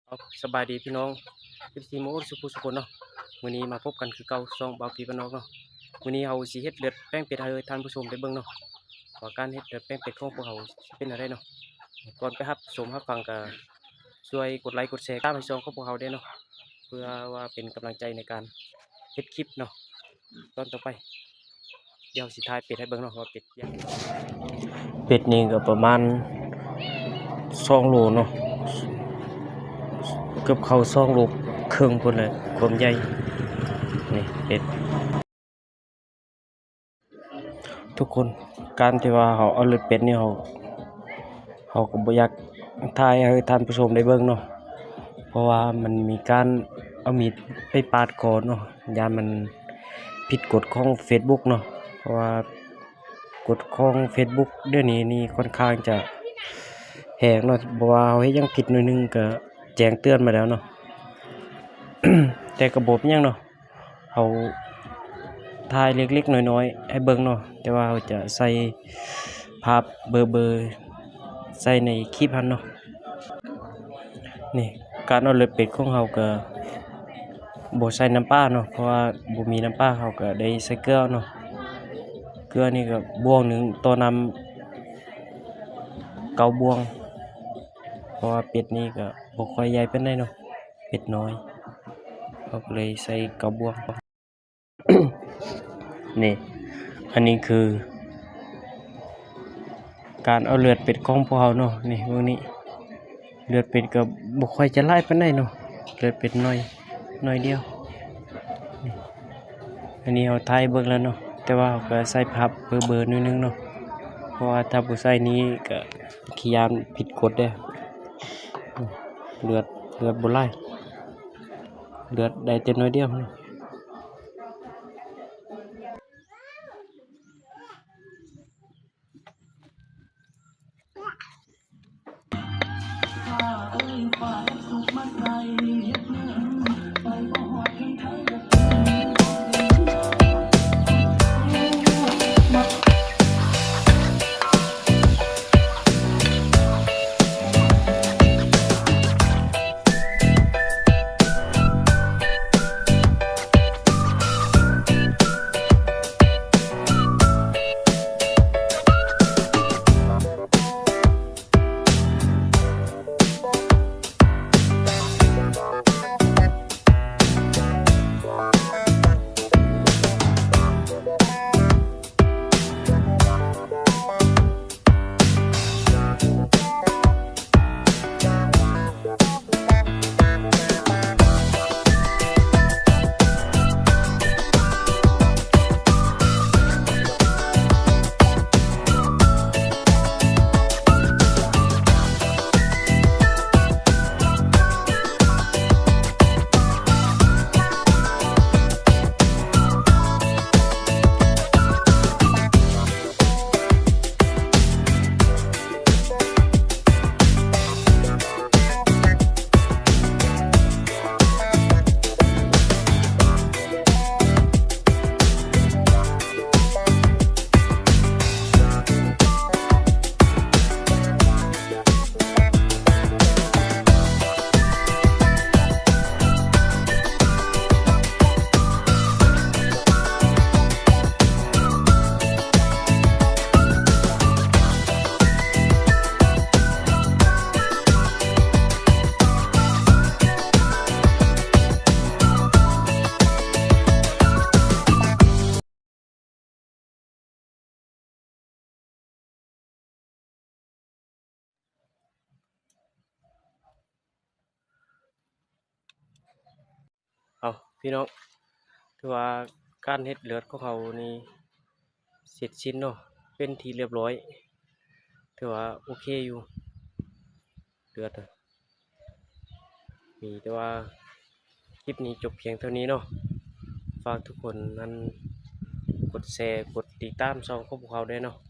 ເອົາ ສະບາຍດີພີ່ນ້ອງ ເອັຟຊີ ໝົດສູ່ຜູ້ສູ່ຄົນເນາະ. ມື້ນີ້ມາພົບກັນຄືເກົ່າ ຊ່ອງບ່າວປີບ້ານນອກເນາະ. ມື້ນີ້ເຮົາຊິເຮັດເລືອດແປງເປັດໃຫ້ທ່ານຜູ້ຊົມໄດ້ເບິ່ງເນາະ ວ່າການເຮັດເລືອດແປງເປັດຂອງພວກເຮົາຊິເປັນແນວໃດເນາະ. ກ່ອນໄປຮັບຊົມຮັບຟັງກໍຊ່ວຍກົດໄລກົດແຊ ຕາມໃຫ້ຊ່ອງຂອງພວກເຮົາແດ່ເນາະ ເພື່ອວ່າເປັນກຳລັງໃຈໃນການເຮັດຄລິບເນາະ. ຕອນຕໍ່ໄປ ດຽວຊິຖ່າຍເປັດໃຫ້ເບິ່ງເນາະ ວ່າເປັດ ເປັດນີ້ກໍປະມານສອງໂລເນາະ ເກືອບເຂົ້າສອງໂລເຄິ່ງພຸ້ນແຫຼະ ຄວາມໃຫຍ່. ນີ້ເປັດ ທຸກຄົນ ການທີ່ວ່າເຮົາເອົາເລືອດເປັດນີ້ ເຮົາ ເຮົາກໍບໍ່ຢາກຖ່າຍໃຫ້ທ່ານຜູ້ຊົມໄດ້ເບິ່ງເນາະ ເພາະວ່າມັນມີການເອົາມີດໄປປາດຄໍເນາະ ຢ້ານມັນຜິດກົດຂອງເຟສບຸກເນາະ ເພາະວ່າກົດຂອງເຟສບຸກດຽວນີ້ນີ້ຄ່ອນຂ້າງຈະແຮງເນາະ ບໍ່ວ່າເຮົາເຮັດຫຍັງຜິດໜ້ອຍໜຶ່ງກໍແຈ້ງເຕືອນມາແລ້ວເນາະ ແຕ່ກໍບໍ່ເປັນຫຍັງເນາະ. ເຮົາຖ່າຍເລັກໆນ້ອຍໆໃຫ້ເບິ່ງເນາະ ແຕ່ວ່າເຮົາຈະໃສ່ພາບເບີໆໃສ່ໃນຄລິບຫັ້ນເນາະ. ນີ້ ການເອົາເລືອດເປັດຂອງເຮົາກໍບໍ່ໃສ່ນ້ຳປາເນາະ ເພາະວ່າບໍ່ມີນ້ຳປາ ເຮົາກໍໄດ້ໃສ່ເກືອເນາະ. ເກືອນີ້ກໍບ່ວງໜຶ່ງຕໍ່ນ້ຳເກົ້າບ່ວງ ເພາະວ່າເປັດນີ້ກໍບໍ່ຄ່ອຍໃຫຍ່ປານໃດເນາະ ເປັດນ້ອຍ ເຮົາກໍເລີຍໃສ່ເກົ້າບ່ວງ. ນີ້ ອັນນີ້ຄືການເອົາເລືອດເປັດຂອງພວກເຮົາເນາະ. ນີ້ ເບິ່ງນີ້ ເລືອດເປັດກໍບໍ່ຄ່ອຍຈະຫຼາຍປານໃດເນາະ ເລືອດເປັດໜ້ອຍ ໜ້ອຍດຽວ. ນີ້ ອັນນີ້ເຮົາຖ່າຍເບິ່ງແລ້ວເນາະ ແຕ່ວ່າເຮົາກໍໃສ່ພາບເບີໆໜ້ອຍໜຶ່ງເນາະ ເພາະວ່າຖ້າບໍ່ໃສ່ນີ້ກໍຂີ້ຢ້ານຜິດກົດເດ້. ເລືອດ ເລືອດບໍ່ຫຼາຍ ເລືອດໄດ້ແຕ່ໜ້ອຍດຽວ. ເອົາ ພີ່ນ້ອງ ຖືວ່າການເຮັດເລືອດຂອງເຮົານີ້ເສັດສິ້ນເນາະ ເປັນທີ່ລຽບລ້ອຍ ຖືວ່າໂອເຄຢູ່ ເລືອດ ມີແຕ່ວ່າຄລິບນີ້ຈົບພຽງເທົ່ານີ້ເນາະ. ຝາກທຸກຄົນນັ້ນກົດແຊ ກົດຕິດຕາມຊ່ອງຂອງພວກເຮົາແດ່ເນາະ.